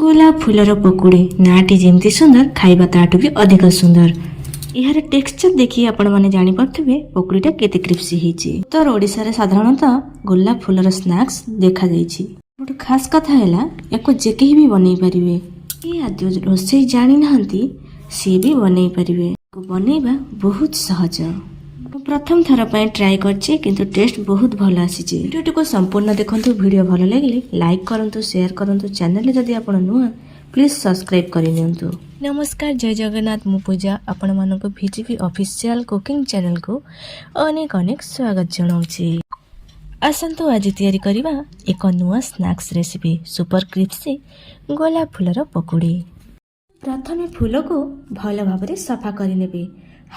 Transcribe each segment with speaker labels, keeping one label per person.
Speaker 1: ଗୋଲାପ ଫୁଲର ପକୁଡ଼ି ନାଁଟି ଯେମିତି ସୁନ୍ଦର, ଖାଇବା ତାଠୁ ବି ଅଧିକ ସୁନ୍ଦର। ଏହାର ଟେକ୍ସଚର ଦେଖି ଆପଣମାନେ ଜାଣିପାରୁଥିବେ ପକୁଡ଼ିଟା କେତେ କ୍ରିସ୍ପି ହେଇଛି। ଉତ୍ତର ଓଡ଼ିଶାରେ ସାଧାରଣତଃ ଗୋଲାପ ଫୁଲର ସ୍ନାକ୍ସ ଦେଖାଯାଇଛି। ଗୋଟେ ଖାସ୍ କଥା ହେଲା, ୟାକୁ ଯେ କେହି ବି ବନେଇ ପାରିବେ। ଯିଏ ଆଦୌ ରୋଷେଇ ଜାଣିନାହାନ୍ତି, ସିଏ ବି ବନେଇ ପାରିବେ। ୟାକୁ ବନେଇବା ବହୁତ ସହଜ। ମୁଁ ପ୍ରଥମ ଥର ପାଇଁ ଟ୍ରାଏ କରିଛି, କିନ୍ତୁ ଟେଷ୍ଟ ବହୁତ ଭଲ ଆସିଛି। ଭିଡ଼ିଓଟିକୁ ସମ୍ପୂର୍ଣ୍ଣ ଦେଖନ୍ତୁ। ଭିଡ଼ିଓ ଭଲ ଲାଗିଲେ ଲାଇକ୍ କରନ୍ତୁ, ସେୟାର କରନ୍ତୁ। ଚ୍ୟାନେଲରେ ଯଦି ଆପଣ ନୂଆ, ପ୍ଲିଜ୍ ସବସ୍କ୍ରାଇବ୍ କରିନିଅନ୍ତୁ। ନମସ୍କାର, ଜୟ ଜଗନ୍ନାଥ। ମୁଁ ପୂଜା, ଆପଣମାନଙ୍କୁ ଭିଜିପି ଅଫିସିଆଲ କୁକିଂ ଚ୍ୟାନେଲକୁ ଅନେକ ଅନେକ ସ୍ୱାଗତ ଜଣାଉଛି। ଆସନ୍ତୁ, ଆଜି ତିଆରି କରିବା ଏକ ନୂଆ ସ୍ନାକ୍ସ ରେସିପି, ସୁପର କ୍ରିସ୍ପି ଗୋଲାପ ଫୁଲର ପକୁଡ଼ି। ପ୍ରଥମେ ଫୁଲକୁ ଭଲ ଭାବରେ ସଫା କରିନେବେ।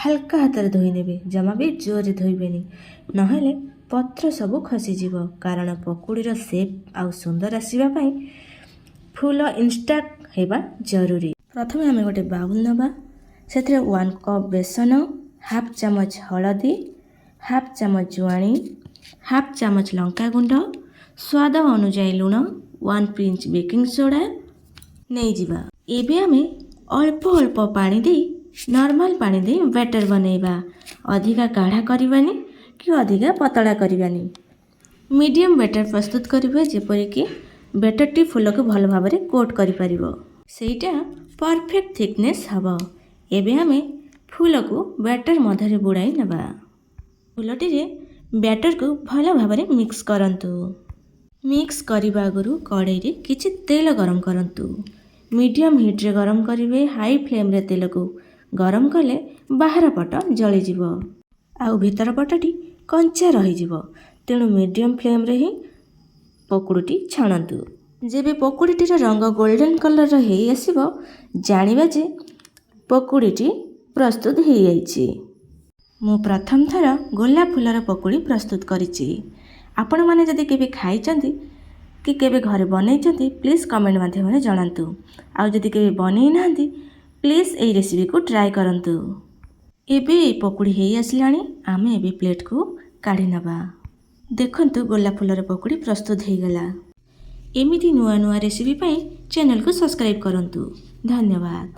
Speaker 1: ହାଲକା ହାତରେ ଧୋଇ ନେବେ, ଜମା ବି ଜୋରରେ ଧୋଇବେନି, ନହେଲେ ପତ୍ର ସବୁ ଖସିଯିବ। କାରଣ ପକୁଡ଼ିର ସେପ୍ ଆଉ ସୁନ୍ଦର ଆସିବା ପାଇଁ ଫୁଲ ଇଣ୍ଟାକ୍ଟ ହେବା ଜରୁରୀ। ପ୍ରଥମେ ଆମେ ଗୋଟେ ବାଉଲ୍ ନେବା। ସେଥିରେ 1 କପ୍ ବେସନ, ହାଫ୍ ଚାମଚ ହଳଦୀ, ହାଫ୍ ଚାମଚ ଜୁଆଣି, ହାଫ୍ ଚାମଚ ଲଙ୍କା ଗୁଣ୍ଡ, ସ୍ୱାଦ ଅନୁଯାୟୀ ଲୁଣ, 1 ପିଞ୍ଚ ବେକିଂ ସୋଡ଼ା ନେଇଯିବା। ଏବେ ଆମେ ଅଳ୍ପ ଅଳ୍ପ ପାଣି ଦେଇ, ନର୍ମାଲ ପାଣି ଦେଇ ବ୍ୟାଟର୍ ବନେଇବା। ଅଧିକା ଗାଢ଼ା କରିବାନି କି ଅଧିକା ପତଳା କରିବାନି। ମିଡ଼ିୟମ୍ ବ୍ୟାଟର୍ ପ୍ରସ୍ତୁତ କରିବେ, ଯେପରିକି ବ୍ୟାଟର୍ଟି ଫୁଲକୁ ଭଲ ଭାବରେ କୋଟ୍ କରିପାରିବ। ସେଇଟା ପରଫେକ୍ଟ ଥିକନେସ୍ ହେବ। ଏବେ ଆମେ ଫୁଲକୁ ବ୍ୟାଟର୍ ମଧ୍ୟରେ ବୁଡ଼ାଇ ନେବା। ଫୁଲଟିରେ ବ୍ୟାଟର୍କୁ ଭଲ ଭାବରେ ମିକ୍ସ କରନ୍ତୁ। ମିକ୍ସ କରିବା ଆଗରୁ କଡ଼େଇରେ କିଛି ତେଲ ଗରମ କରନ୍ତୁ। ମିଡ଼ିୟମ୍ ହିଟ୍ରେ ଗରମ କରିବେ। ହାଇ ଫ୍ଲେମ୍ରେ ତେଲକୁ ଗରମ କଲେ ବାହାର ପଟ ଜଳିଯିବ ଆଉ ଭିତର ପଟଟି କଞ୍ଚା ରହିଯିବ। ତେଣୁ ମିଡ଼ିୟମ୍ ଫ୍ଲେମ୍ରେ ହିଁ ପକୁଡ଼ିଟି ଛାଣନ୍ତୁ। ଯେବେ ପକୁଡ଼ିଟିର ରଙ୍ଗ ଗୋଲ୍ଡେନ୍ କଲର୍ର ହେଇ ଆସିବ, ଜାଣିବା ଯେ ପକୁଡ଼ିଟି ପ୍ରସ୍ତୁତ ହେଇଯାଇଛି। ମୁଁ ପ୍ରଥମ ଥର ଗୋଲାପ ଫୁଲର ପକୁଡ଼ି ପ୍ରସ୍ତୁତ କରିଛି। ଆପଣମାନେ ଯଦି କେବେ ଖାଇଛନ୍ତି କି କେବେ ଘରେ ବନେଇଛନ୍ତି, ପ୍ଲିଜ୍ କମେଣ୍ଟ ମାଧ୍ୟମରେ ଜଣାନ୍ତୁ। ଆଉ ଯଦି କେବେ ବନେଇ ନାହାନ୍ତି, ପ୍ଲିଜ୍ ଏଇ ରେସିପିକୁ ଟ୍ରାଏ କରନ୍ତୁ। ଏବେ ଏଇ ପକୁଡ଼ି ହେଇ ଆସିଲାଣି। ଆମେ ଏବେ ପ୍ଲେଟ୍କୁ କାଢ଼ି ନେବା। ଦେଖନ୍ତୁ, ଗୋଲାପ ଫୁଲର ପକୁଡ଼ି ପ୍ରସ୍ତୁତ ହେଇଗଲା। ଏମିତି ନୂଆ ନୂଆ ରେସିପି ପାଇଁ ଚ୍ୟାନେଲକୁ ସବସ୍କ୍ରାଇବ୍ କରନ୍ତୁ। ଧନ୍ୟବାଦ।